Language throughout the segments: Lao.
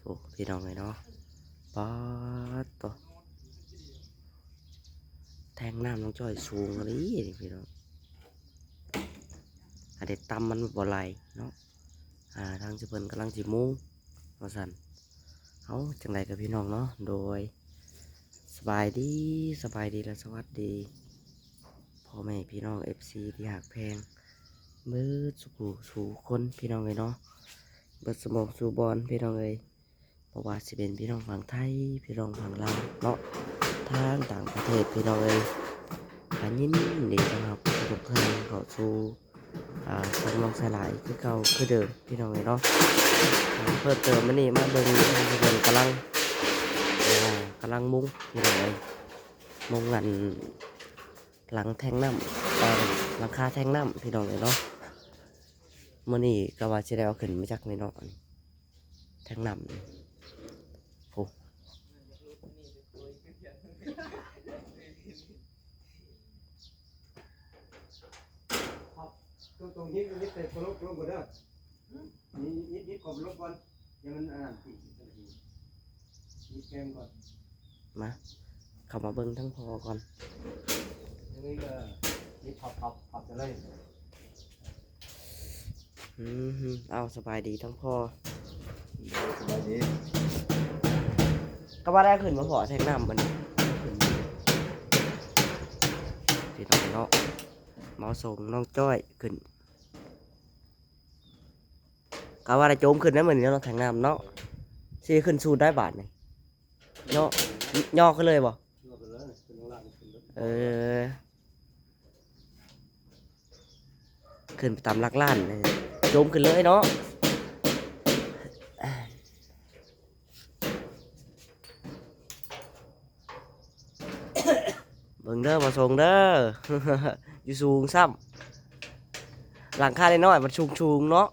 ໂອ້ ພີ່ນ້ອງເອີຍເນາະ ປາດໂທ້ ແທງນ້ຳນ້ອງຈ້ອຍສູງອີ່ຫຼີນີ້ພີ່ນ້ອງ ອັນນີ້ຕ່ຳມັນບໍ່ໄຫຼເນາະ ອ່າ ທາງເພິ່ນກຳລັງຊິມຸງວ່າຊັ້ນ. ເອົາ ຈັ່ງໃດກໍພີ່ນ້ອງເນາະ ໂດຍ ສະບາຍດີ ສະບາຍດີ ແລະ ສະຫວັດດີ ພໍ່ແມ່ພີ່ນ້ອງເອັຟຊີທີ່ຮັກແພງເບິດສູ່ຜູ້ສູ່ຄົນ ພີ່ນ້ອງເອີຍເນາະ ເບິດສູ່ໝ່ອງສູ່ບ່ອນ ພີ່ນ້ອງເອີຍ ບໍ່ວ່າຊິເປັນພີ່ນ້ອງຝັ່ງໄທ ພີ່ນ້ອງຝັ່ງລາວເນາະ ທາງຕ່າງປະເທດ ພີ່ນ້ອງເອີຍ ກໍຍິນດີຕ້ອນຮັບທຸກທ່ານເຂົ້າສູ່ ອ່າ ຊ່ອງນ້ອງສາຫຼາຍຄືເກົ່າຄືເດີມ ພີ່ນ້ອງເອີຍເນາະ. ເພີ່ມເຕີມມື້ນີ້ມາເບິ່ງເພິ່ນກຳລັງ ອ່າ ກຳລັງມຸງ ພີ່ນ້ອງເອີຍ ມຸງອັນ ຫຼັງແທງນ້ຳ ເອີ ຫຼັງຄາແທງນ້ຳ ພີ່ນ້ອງເອີຍເນາະ. ມື້ນີ້ກໍວ່າຊິໄດ້ເອົາຂຶ້ນມາຈັກນີ້ເນາະ ແທງນ້ຳນີ້ ໂອ້ ຕ້ອງ ຕ້ອງຮີດ ຮີດໃສ່ໂຄລົບລົງກ່ອນເດີ ຮີດ ຮີດຂອບລົບກ່ອນ ຢ່າມັນອັນນັ້ນຕິດ ຮີດແຄມກ່ອນ ມາ ເຂົ້າມາເບິ່ງທາງພໍ່ກ່ອນ ອັນນີ້ກໍຮີດພັບ ພັບ ພັບໄປເລີຍ. ອືມ ເອົາ ສະບາຍດີທັງພໍ່ ສະບາຍດີ ກໍວ່າໄດ້ຂຶ້ນມາພໍ້ແທງນ້ຳມັນ ພີ່ນ້ອງເນາະ ມາສົ່ງນ້ອງຈ້ອຍຂຶ້ນ ກໍວ່າໄດ້ໂຈມຂຶ້ນໄດ້ມື້ນີ້ເນາະ ແທງນ້ຳເນາະ ຊິຂຶ້ນສູດໄດ້ບາດນີ້ເນາະ ຍໍຂຶ້ນເລີຍບໍ່? ເອີ ຂຶ້ນໄປຕາມຫຼັກລ້ານ ໂຈມຂຶ້ນເລີຍເນາະ ເບິ່ງເດີ ບໍ່ສົ່ງເດີ ຢູ່ສູງຊ້ຳ ຫຼັງຄານ້ອຍໆ ມັນສູງໆເນາະ.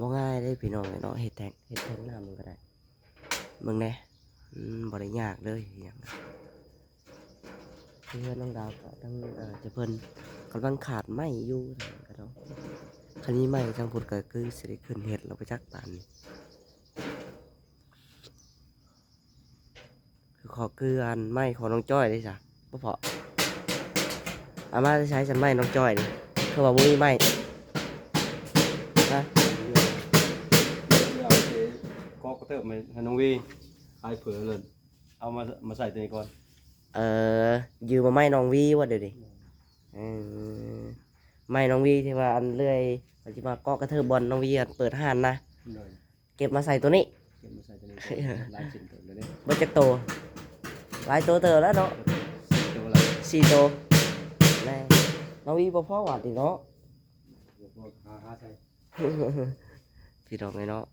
ບໍ່ງ່າຍເດ້ພີ່ນ້ອງເອີຍເນາະ ເຮັດແທງ ເຮັດແທງນ້ຳມັນກໍໄດ້ ເບິ່ງແດ່ ອືມ ບໍ່ໄດ້ຍາກເລີຍ ອີຫຍັງ ເຮືອນນ້ອງດາວກໍທັງ ເອີ ເຈົ້າເພິ່ນກຳລັງຂາດໄມ້ຢູ່ ຄັນມີໄມ້ທາງພຸ້ນກໍຄືຊິໄດ້ຂຶ້ນເຮັດແລ້ວໄປຈັກບາດນີ້. ຂໍຄືອັນໄມ້ຂອງນ້ອງຈ້ອຍເດ້ຊະ ບໍ່ພໍ ເອົາມາແຕ່ໃສຊັ້ນໄມ້ນ້ອງຈ້ອຍນີ້ ຄືວ່າບໍ່ມີໄມ້ ຮະ ກໍກະເຕີບໄມ້ໃຫ້ນ້ອງວີ ຂາຍເຜີເລີຍ ເອົາມາ ມາໃສ່ຕົວນີ້ກ່ອນ ເອີ ຢືມເອົາໄມ້ນ້ອງວີວ່າດຽວນີ້ ເອີ ໄມ້ນ້ອງວີທີ່ວ່າອັນເລື່ອຍ ເຂົາຊິມາເກາະກະເຕີບບ່ອນນ້ອງວີອັນເປີດຮ້ານນະ ໂດຍ. ເກັບມາໃສ່ໂຕນີ້ ເກັບມາໃສ່ໂຕນີ້ ຫຼາຍເຊັ່ນເຕີບເລີຍເດ້ ເບິດຈັກໂຕ? ຫຼາຍໂຕເຕີບແລ້ວເນາະ ສີ່ໂຕ ແມ່ນ ນ້ອງວີບໍ່ພໍຫວາດນີ້ເນາະ ບໍ່ພໍ ຫາ ຫາໃສ່ ພີ່ນ້ອງເອີຍເນາະ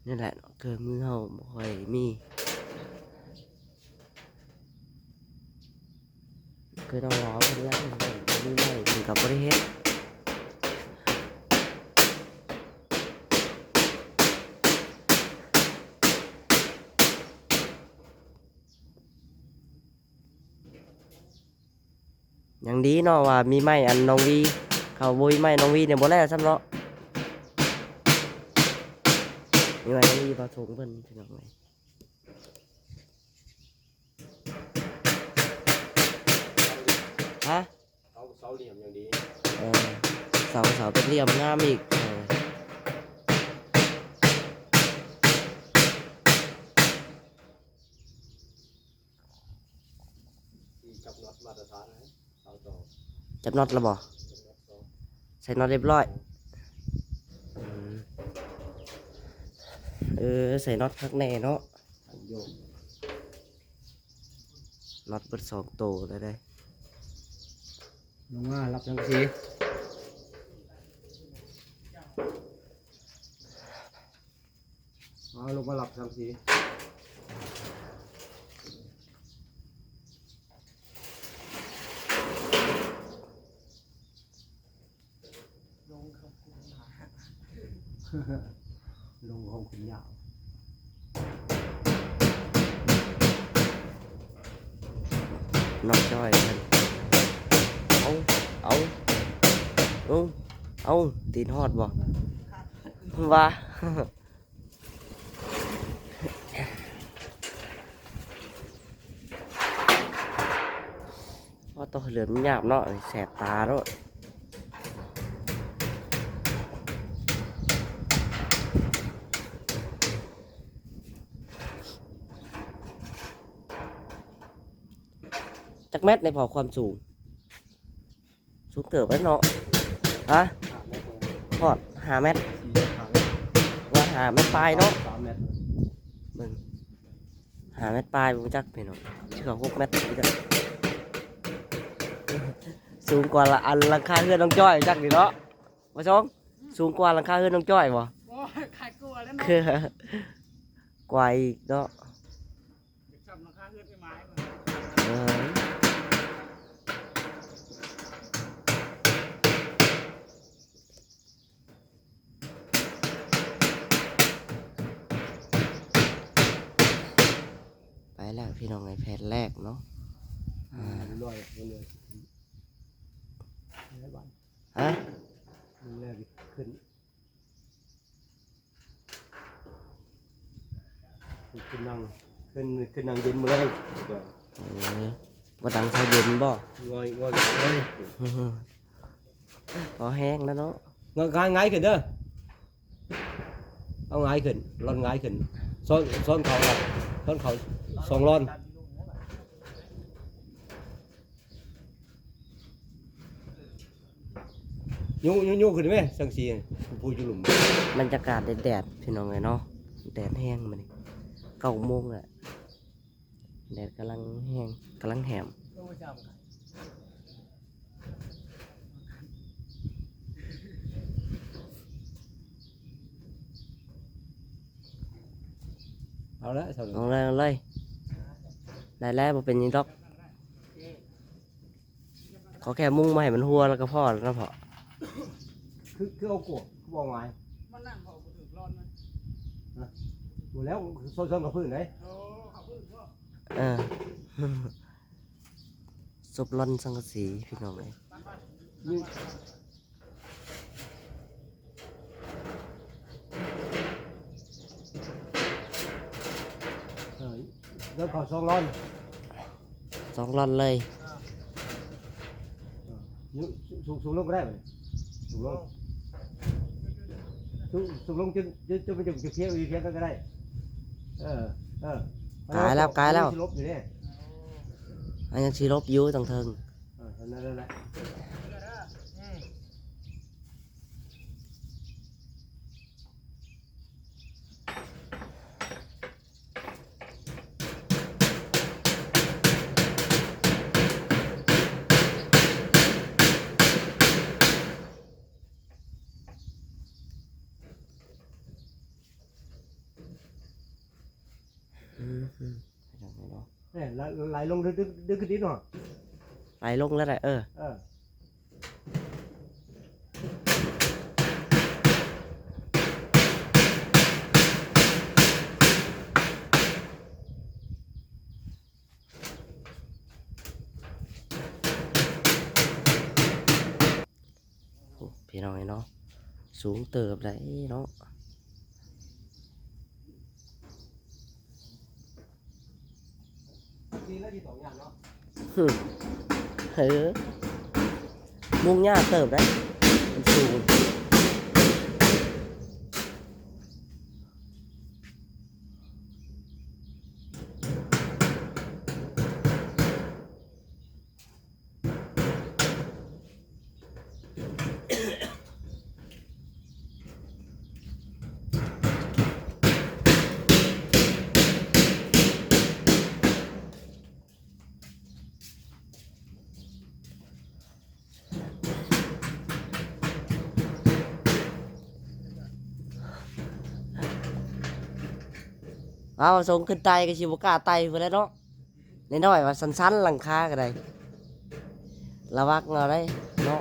ນີ້ແຫຼະເນາະ ເຄື່ອງມືເຮົາບໍ່ຄ່ອຍມີ. ຄືນ້ອງລາວເພິ່ນລະ ເພິ່ນບໍ່ມີໄມ້ ເພິ່ນກໍບໍ່ໄດ້ເຮັດ ຍັງດີເນາະວ່າມີໄມ້ອັນນ້ອງວີ ເຂົາບໍ່ມີໄມ້ນ້ອງວີນີ້ບໍ່ແລ້ວຊ້ຳເນາະ ມີໄມ້ນ້ອງວີບ່າວສົງເພິ່ນ ພີ່ນ້ອງເອີຍ. ຮະ? ເສົາ ເສົາຫຼ່ຽມຢ່າງດີ ເອີ ເສົາ ເສົາເປັນຫຼ່ຽມງາມອີກ ເອີ ທີ່ຈັບນັອດມາດຕະຖານນະ ເສົາຕໍ່ ຈັບນັອດແລ້ວບໍ່? ຈັບນັອດ ໃສ່ນັອດຮຽບຮ້ອຍ ອືມ ເອີ ໃສ່ນັອດຄັກແນ່ເນາະ ໂຍກ ນັອດເບິດສອງໂຕແລ້ວເດ້ ລົງມາລັບສັງກະສີ ລົງມາລັບສັງກະສີ ລົງຂອບຄຸນຍາວ ລົງຂອບຄຸນຍາວ ນ້ອງຈ້ອຍເພິ່ນ ເອົາ ເອົາ ເອົາ ເອົາ ຕີນຮອດບໍ່? ວ່າ ວ່າໂຕເຫຼືອມັນຫຍາບເນາະ ແສບຕາໂລດ ຈັກແມັດໃນພໍຄວາມສູງ? ສູງເຕີບແລ້ວເນາະ ຮະ ຮອດຫ້າແມັດ ວ່າຫ້າແມັດປາຍເນາະ ສາມແມັດ ເບິ່ງ ຫ້າແມັດປາຍບໍ່ຈັກພີ່ນ້ອງ ຊິເຂົ້າຫົກແມັດບໍ່ຈັກ ສູງກວ່າ ອັນ ຫຼັງຄາເຮືອນນ້ອງຈ້ອຍຈັກນີ້ເນາະ ບໍ່ຊອງ ສູງກວ່າຫຼັງຄາເຮືອນນ້ອງຈ້ອຍບໍ່? ໂອ້ຍ ກວ່າແລ້ວເນາະ ກວ່າອີກເນາະ. ຢາກສ່ຳຫຼັງຄາເຮືອນອ້າຍໝາຍ ເອີ ໄປແລ້ວພີ່ນ້ອງເອີຍ ແຜ່ນແລກເນາະ ອ່າ ອ່າ ເລີຍ ເລີຍ ຮະ ເລີຍຂຶ້ນ. ຂຶ້ນນັ່ງ ຂຶ້ນ ຂຶ້ນນັ່ງເຢັນມື້ແລງ ເອີ ບໍ່ດັງເຊົາເຢັນບໍ່? ງອຍ ງອຍ ງອຍ ພໍແຮງແລ້ວເນາະ ງອຍ ງາຍຂຶ້ນເດີ ເອົາງາຍຂຶ້ນ ລ່ອນງາຍຂຶ້ນ ຊ້ອນ ຊ້ອນເຂົ້າ ຊ້ອນເຂົ້າສອງລ່ອນ. ຍົກ ຍົກ ຍົກຂຶ້ນໄດ້ແມ ສັງກະສີ ຜູ້ຢູ່ລຸ່ມ ບັນຍາກາດແດດໆ ພີ່ນ້ອງເອີຍເນາະ ແດດແຮງມື້ນີ້ ເກົ້າໂມງແລ້ວ ແດດກຳລັງແຮງ ກຳລັງແຫມ ເອົາລະ ເອົາເລີຍ ເອົາເລີຍ ໄດ້ແລ້ວ ບໍ່ເປັນຫຍັງດອກ. ຂໍແຄ່ມຸງບໍ່ໃຫ້ມັນຮົ່ວແລ້ວກໍພໍແລ້ວເນາະພໍ່. ຄື ຄືເອົາກວດ ຄືບໍ່ເອົາຫງາຍ ມັນນັ່ງເຂົາບໍ່ຖືກລອນນະ ນະ ບໍ່ແລ້ວ ຊອນ ຊອນກັບພື້ນເດ້ ໂອ້ ກັບພື້ນບໍ່ ເອີ ສົບລອນສັງກະສີ ພີ່ນ້ອງເອີຍ ນີ້ ເອີ ເລີ່ມເຂົ້າສອງລອນ ສອງລອນເລີຍ ເອີ ຍ- ສູງ ສູງລົງກໍໄດ້ບັດນີ້ ສູງລົງ ສູງ ສູງລົງຈົນ ຈົນ ຈົນມັນຈະ ຈະພຽງ ພຽງກັນກໍໄດ້ ເອີ ເອີ ກາຍແລ້ວ ກາຍແລ້ວ ມັນຊິຫຼົບຢູ່ເດ້ ອັນຍັງຊິຫຼົບຢູ່ຕັ້ງເທິງ ເອີ ນັ້ນແຫຼະ ອືມ. ອືມ ພີ່ນ້ອງເອີຍເນາະ ແມ່ນ ໄຫຼລົງ ດຶງ ດຶງຂຶ້ນດິເນາະ ໄຫຼລົງແລ້ວແຫຼະ ເອີ ເອີ. ໂອ້ ພີ່ນ້ອງເອີຍເນາະ ສູງເຕີບໃດ໋ເນາະ. ຫຶ ເອີ ມຸງຍາກເຕີບໃດ໋ ມັນສູງ. ອືມ ເອົາ ສົ່ງຂຶ້ນໄຕ່ກໍຊິບໍ່ກ້າໄຕ່ພຸ້ນແຫຼະເນາະ. ນ້ອຍໆວ່າຊັນໆ ຫຼັງຄາກໍໄດ້ ລະວັງເອົາໄດ໋ເນາະ.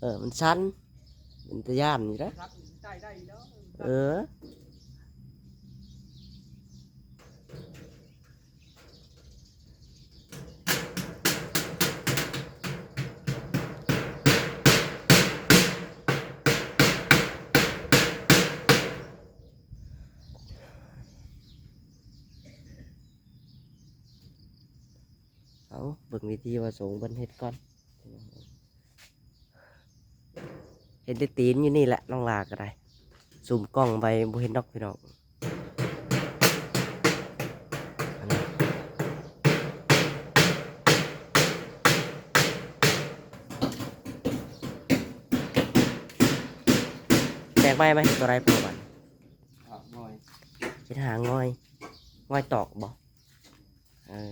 ເອີ ມັນຊັນ ເປັນຕາຢ້ານຢູ່ເດ້. ເອີ. ເອົາ ເບິ່ງວິທີວ່າ ສົງເພິ່ນເຮັດກ່ອນ. ເຫັນແຕ່ຕີນຢູ່ນີ້ແຫຼະ ນ້ອງຫຼ້າກໍໄດ້. ຊູມກ້ອງໄປບໍ່ເຫັນດອກພີ່ນ້ອງ. ແຕກໄມ້ມາເຮັດຕົວໃດພໍບັດ? ຫາງງອຍ. ເຮັດຫາງງອຍ. ງອຍຕອກບໍ່? ເອີ.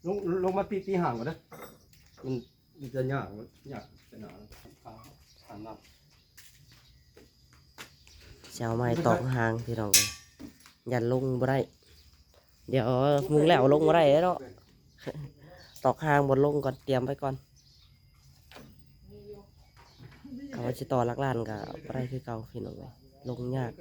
ລົງ ລົງມາຕີ ຕີຫາງກ່ອນເດີ ມັນ ມັນຈະຍາກ ຍາກຂະໜາດນັ້ນ. ຊິເອົາໄມ້ຕອກຫາງພີ່ນ້ອງເອີຍ ຢ້ານລົງບໍ່ໄດ້. ດຽວມຸງແລ້ວລົງບໍ່ໄດ້ເນາະ. ຕອກຫາງບ່ອນລົງກ່ອນ ຕຽມໄວ້ກ່ອນ. ເອົາໄວ້ຊິຕໍ່ຫຼັກລ້ານກໍບໍ່ໄດ້ຄືເກົ່າພີ່ນ້ອງເອີຍ ລົງຍາກ.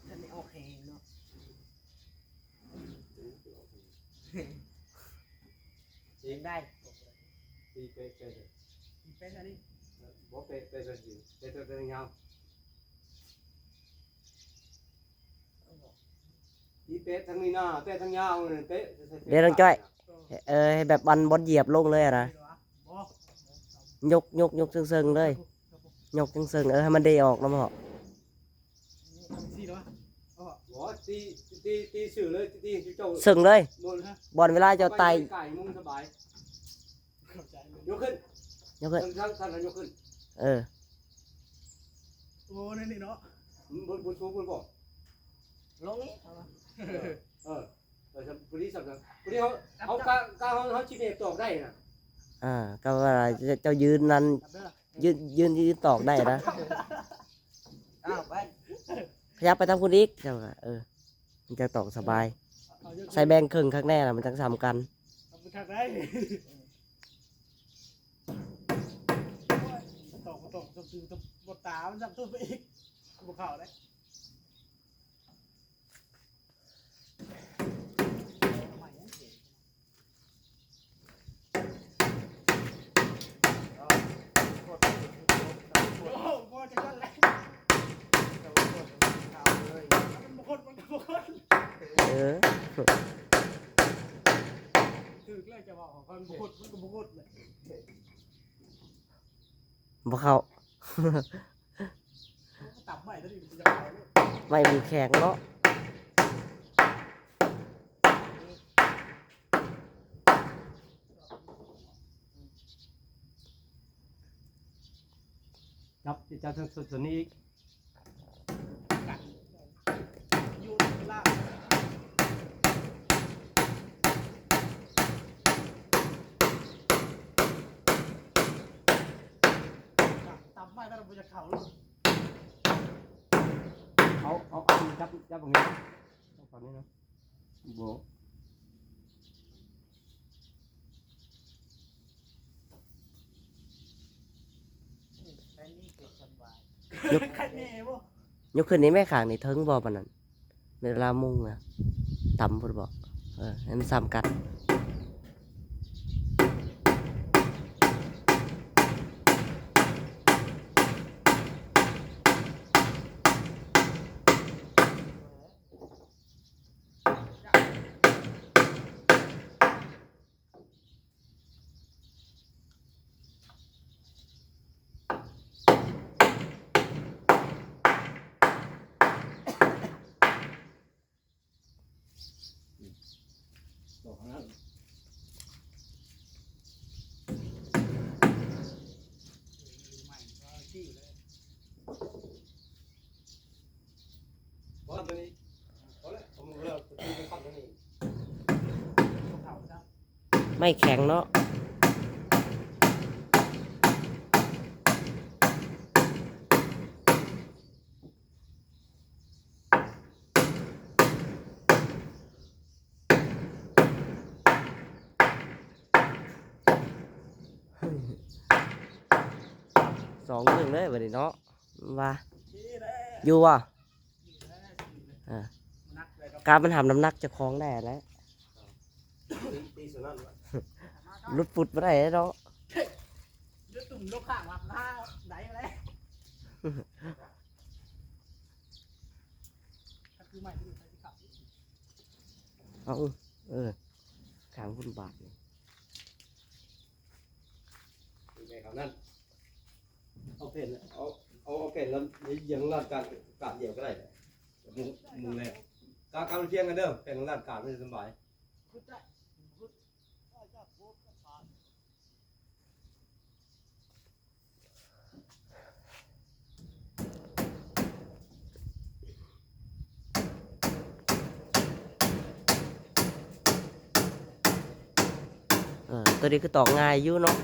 ອັນນີ້ອອກແຮງເນາະ. ເອງໄດ້ ຕີເປະ ເປະ ຕີເປະອັນນີ້ ບໍ່ເປະ ເປະ ເປັນຊິ ເປະ ເປັນຍາວ ຕີເປະທັງນີ້ນາ ເປະທັງຍາວ ເປັະ ເດ້ນ້ອງຈ້ອຍ. ເອີ ໃຫ້ແບບອັນບ່ອນຢຽບລົງເລີຍນະ ຍົກ ຍົກ ຍົກເຊິ່ງໆເລີຍ. ຍົກເຊິ່ງໆ ເອີ ໃຫ້ມັນເດອອກນຳເນາະ. ບໍ່ ຕີ ຕີ ຕີຊື່ເລີຍ ຕີເຊິ່ງເລີຍ ບ່ອນເວລາເຈົ້າໄຕ່ ຍກຂຶ້ນ ຍກຂຶ້ນ ເອີ. ໂອ້ ນັ້ນນີ້ເນາະ ມັນບໍ່ ບໍ່ສູງພຸ້ນບໍ່ ລົງນີ້ ເອີ ເອີ ພໍດີສ່ຳນັ້ນ ພໍດີເຮົາ ເຮົາກະ ກະເຮົາ ເຮົາຊິແບກຕອກໄດ້ນະ. ອ່າ ກໍວ່າເຈົ້າຢືນນັ້ນ ຢືນ ຢືນ ຢືນຕອກໄດ້ນະ. ອ້າວ ໄປ ຂະຫຍັບໄປທາງພຸ້ນອີກ ເຈົ້າວ່າ ເອີ ມັນຈະຕອກສະບາຍ. ໃສ່ແບ່ງເຄິ່ງຄັກແນ່ລະ ມັນຈັ່ງສ່ຳກັນ. ເອົາໄປຄັກໄດ້ ຕອກ ຕອກ ຕອກ ຕອກ ບໍ່ຕາ ມັນຈະຕຸບໄປອີກ ບໍ່ເຂົ້າເດ້. ເອີ ຖືກແລ້ວ ຈະເວົ້າຂອງເພິ່ນ ບໍ່ຄົດ ມັນກໍບໍ່ຄົດແຫຼະ ບໍ່ເຂົ້າ. ໄມ້ມັນແຂງເນາະ. ຈັບ ຈັບໂຊນນີ້ອີກ. ຕຳໄມ້ມັນບໍ່ຢາກເຂົ້າເລີຍ. ເອົາ ເອົາ ເອົາ ຈັບ ຈັບແບບນີ້ນະ ເອົາຝັ່ງນີ້ນະ ບໍ່ ແບບນີ້ກໍສະບາຍ ຍົກ ຄັນນີ້ບໍ່ ຍົກຂຶ້ນນີ້ແມ່ ຂ້າງນີ້ເຖິງບໍ່ປານນັ້ນ. ເວລາມຸງນະ ຕ່ຳພຸ້ນບໍ? ເອີ ໃຫ້ມັນສ່ຳກັນ. ໄມ້ແຂງເນາະ. ສອງໜຶ່ງເລີຍບັດນີ້ເນາະ ວ່າຢູ່ບໍ່? ເອີ ການມັນຫາມນ້ຳໜັກເຈົ້າຂອງໄດ້ແຫຼະ ຫຼຸດປຸດບໍ່ໄດ້ເນາະ. ເອົາ ເອີ ຂ້າງພຸ້ນບາດນີ້ ເອົາແຜ່ນ ເອົາ ເອົາ ເອົາແຜ່ນລະ ຢຽງລາດການ ການດຽວກໍໄດ້ ມຸງ ມຸງແລ້ວ ກາ ກາງລຽງກັນເດີ ແຜ່ນລາດການມັນຈະສະບາຍ. ເອີ ໂຕນີ້ຄືຕອກງ່າຍຢູ່ເນາະ.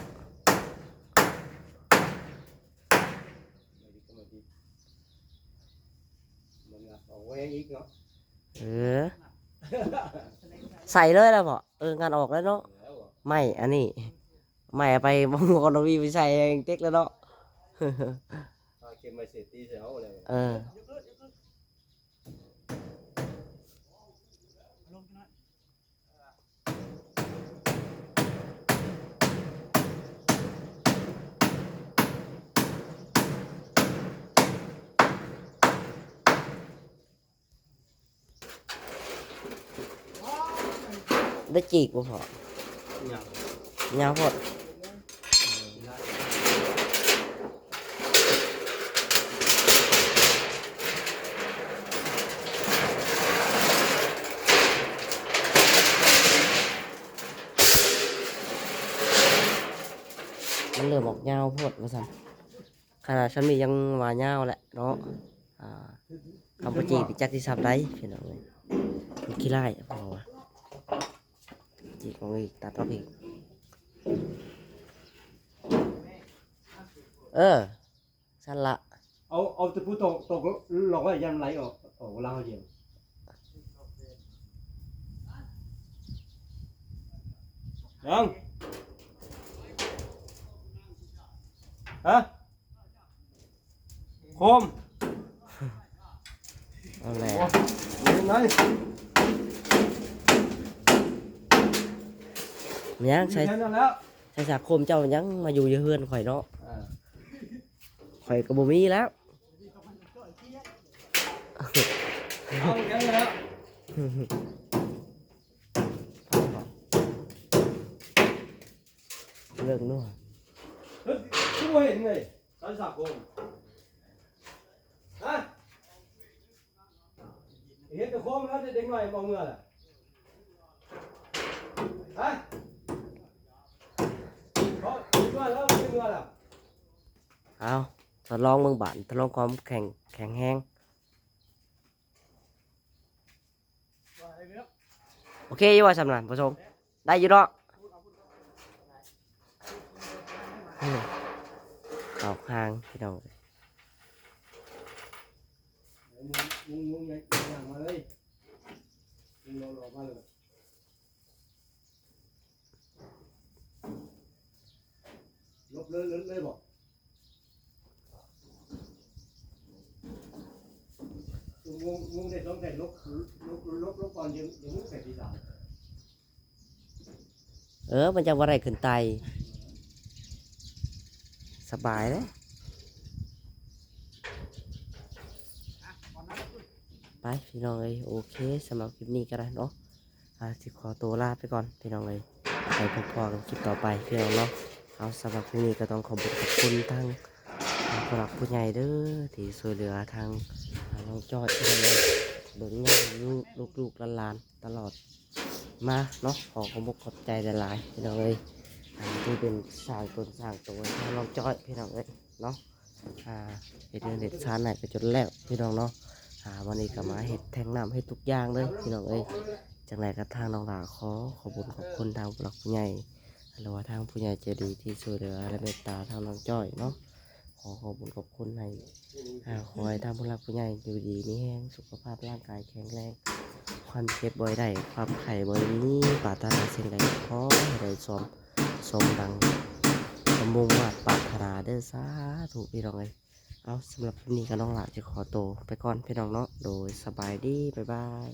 ເອີ ໃສ່ເລີຍແລ້ວເບາະ. ເອີ ງັດອອກແລ້ວເນາະ ໄມ້ອັນນີ້ ໄມ້ເອົາໄປ ບໍ່ຮູ້ວ່າລະວີໄປໃສ່ແຮງເຕັກແລ້ວເນາະ. ເອີ ໄດ້ຈີກບໍ່ພໍ່? ຍາວ ຍາວໂພດ. ມັນເລີ່ມອອກຍາວໂພດວ່າຊັ້ນ. ຂະໜາດຊ່ຳນີ້ຍັງວ່າຍາວແຫຼະເນາະ. ອ່າ ຄຳວ່າຈີກນີ້ຈັກຊິຊ່ຳໃດພີ່ນ້ອງເອີຍ. ມັນຂີ້ຮ້າຍເວົ້າວ່າ ຈີກອອກອີກ ຕັດອອກອີກ. ເອີ ຊັ້ນລະ ເອົາ ເອົາຕະປູຕອກ ຕອກລອກໄວ້ ຢ້ານໄຫຼອອກ ອອກເວລາເຮົາຢຽງ. ຍັງ ຮະ? ໂຄມ ນັ້ນແຫຼະ ໂອ້ຍ ນີ້ໄງ ຍັງໃສ່ ຢູ່ແຖວນັ້ນແລ້ວ ໃສ່ສາໂຄມເຈົ້າຍັງມາຢູ່ຢູ່ເຮືອນຂ້ອຍເນາະ. ເອີ ຂ້ອຍກໍບໍ່ມີແລ້ວ ເອົາແລ້ວ ເລື່ອງນົວ ເຮີ້ຍ ຄືບໍ່ເຫັນເລີຍ ໃສ່ສາໂຄມ ຮະ? ເຮັດແຕ່ໂຄມແລ້ວ ເດັກນ້ອຍບໍ່ເມືອລະ ຮະ? ເຂົາເມືອແລ້ວ ເມືອແລ້ວ. ເອົາ ທົດລອງເບິ່ງບາດ ທົດລອງຄວາມແຂງ ແຂງແຮງ. ໂອເຄຢູ່ວ່າຊ່ຳນັ້ນ ປະສົງ ໄດ້ຢູ່ເນາະ. ເຂົ້າຂ້າງພີ່ນ້ອງ ມຸງ ມຸງ ມຸງ ຍ່າງມາເລີຍ ມຸງ ເລາະໆມາເລີຍ. ລົບເລີຍ ເລີຍ ເລີຍບໍ່? ມຸງ ມຸງໄດ້ສອງແຜ່ນ ລົບ ລົບ ລົບ ລົບກ່ອນ ຍັງ ຍັງມຸງແຜ່ນທີສາມ. ເອີ ມັນຈະບໍ່ໄດ້ຂຶ້ນໄຕ່ ສະບາຍເດ້. ໄປພີ່ນ້ອງເອີຍ ໂອເຄ ສຳລັບຄລິບນີ້ກໍໄດ້ເນາະ ອາ ຊິຂໍຕົວລາໄປກ່ອນພີ່ນ້ອງເອີຍ ໄປພົບພໍ້ກັນຄລິບຕໍ່ໄປພີ່ນ້ອງເນາະ. ເອົາ ສຳລັບຄລິບນີ້ກໍຕ້ອງຂອບຄຸນຂອບຄຸນທາງ ອ່າ ຜູ້ຫຼັກຜູ້ໃຫຍ່ເດີ ທີ່ຊ່ວຍເຫຼືອທາງ ອ່າ ນ້ອງຈ້ອຍພີ່ນ້ອງເອີຍ ເບິ່ງແຍງລູກໆຫຼານໆຕະຫຼອດມາເນາະ. ຂໍຂອບອົກຂອບໃຈຫຼາຍໆພີ່ນ້ອງເອີຍ ອ່າ ທີ່ເປັນສ້າງຕົນສ້າງໂຕໃຫ້ທາງນ້ອງຈ້ອຍພີ່ນ້ອງເອີຍເນາະ. ອ່າ ເຮັດເຮືອນເຮັດຊານໃຫ້ໄປຈົນແລ້ວພີ່ນ້ອງເນາະ. ອ່າ ມື້ນີ້ກໍມາເຮັດແທ້ງນ້ຳ ເຮັດທຸກຢ່າງເລີຍພີ່ນ້ອງເອີຍ. ຈັ່ງໃດກໍທາງນ້ອງຫຼ້າຂໍຂອບບຸນຂອບຄຸນທາງຜູ້ຫຼັກຜູ້ໃຫຍ່ ຫຼືວ່າທາງຜູ້ໃຫຍ່ໃຈດີທີ່ຊ່ວຍເຫຼືອ ແລະ ເມດຕາທາງນ້ອງຈ້ອຍເນາະ. ຂໍຂອບບຸນຂອບຄຸນໃຫ້ ອ່າ ຂໍໃຫ້ທາງຜູ້ຫຼັກຜູ້ໃຫຍ່ຢູ່ດີມີແຮງ ສຸຂະພາບຮ່າງກາຍແຂງແຮງ ຄວາມເຈັບບໍ່ໃຫ້ໄດ້ ຄວາມໄຂ້ບໍ່ໃຫ້ມີ ປາດຖະໜາສິ່ງໃດຂໍໃຫ້ໄດ້ສົມ ສົມດັ່ງ ສົມມຸ່ງມາດປາດຖະໜາເດີ ສາທຸພີ່ນ້ອງເອີຍ. ເອົາ ສຳລັບຄລິບນີ້ກໍນ້ອງຫຼ້າຈະຂໍໂຕໄປກ່ອນພີ່ນ້ອງເນາະ. ໂດຍ ສະບາຍດີ ບາຍບາຍ.